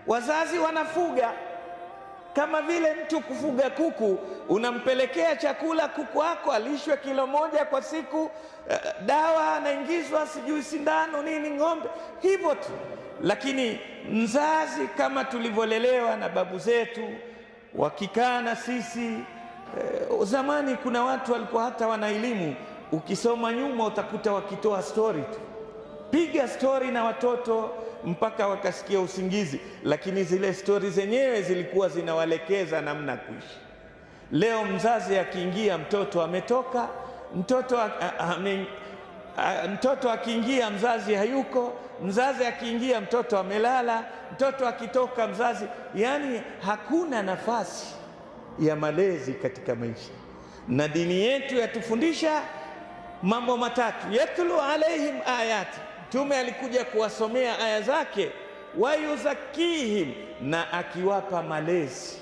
Wazazi wanafuga kama vile mtu kufuga kuku, unampelekea chakula kuku wako alishwe kilo moja kwa siku, dawa anaingizwa, sijui sindano nini, ng'ombe hivyo tu. Lakini mzazi kama tulivyolelewa na babu zetu wakikaa na sisi zamani, kuna watu walikuwa hata wana elimu, ukisoma nyuma utakuta wakitoa stori tu, piga stori na watoto mpaka wakasikia usingizi, lakini zile stori zenyewe zilikuwa zinawalekeza namna kuishi. Leo mzazi akiingia mtoto ametoka, mtoto akiingia mzazi hayuko, mzazi akiingia mtoto amelala, mtoto akitoka mzazi, yani hakuna nafasi ya malezi katika maisha. Na dini yetu yatufundisha mambo matatu: yatlu alaihim ayati, Mtume alikuja kuwasomea aya zake, wayuzakihim, na akiwapa malezi,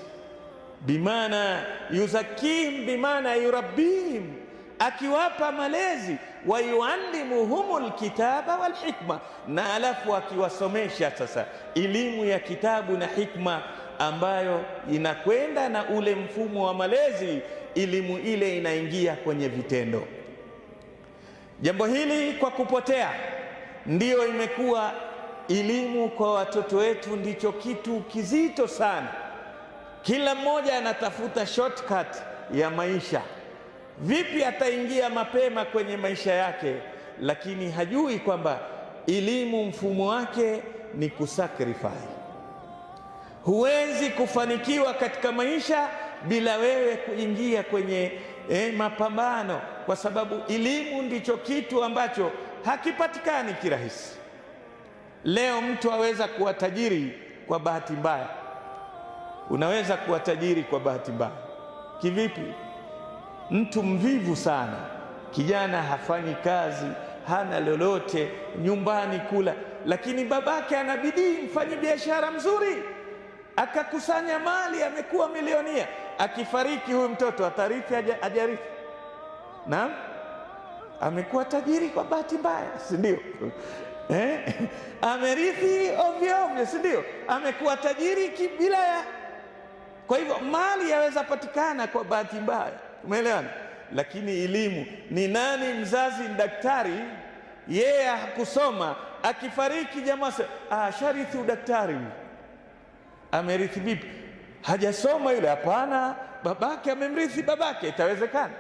bimaana yuzakihim, bimaana yurabbihim, akiwapa malezi, wayuallimuhumul kitaba wal hikma, na alafu akiwasomesha sasa elimu ya kitabu na hikma ambayo inakwenda na ule mfumo wa malezi, elimu ile inaingia kwenye vitendo. Jambo hili kwa kupotea ndiyo imekuwa elimu kwa watoto wetu ndicho kitu kizito sana. Kila mmoja anatafuta shortcut ya maisha, vipi ataingia mapema kwenye maisha yake, lakini hajui kwamba elimu mfumo wake ni kusacrifice. Huwezi kufanikiwa katika maisha bila wewe kuingia kwenye mapambano, kwa sababu elimu ndicho kitu ambacho hakipatikani kirahisi. Leo mtu aweza kuwa tajiri kwa bahati mbaya. Unaweza kuwa tajiri kwa bahati mbaya kivipi? Mtu mvivu sana, kijana hafanyi kazi, hana lolote, nyumbani kula, lakini babake ana bidii, mfanyi biashara mzuri, akakusanya mali, amekuwa milionia. Akifariki huyu mtoto atarithi? Hajarithi? Naam, amekuwa tajiri kwa bahati mbaya, si ndio? Amerithi ovyo ovyo, si ndio? Amekuwa tajiri bila ya. Kwa hivyo mali yaweza patikana kwa bahati mbaya, umeelewana? Lakini elimu ni nani? Mzazi ni daktari, yeye hakusoma, akifariki jamaa sharithi udaktari. Amerithi vipi? Hajasoma yule? Hapana, babake amemrithi babake. Itawezekana?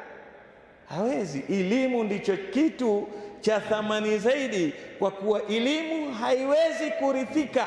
Hawezi. Elimu ndicho kitu cha thamani zaidi, kwa kuwa elimu haiwezi kurithika.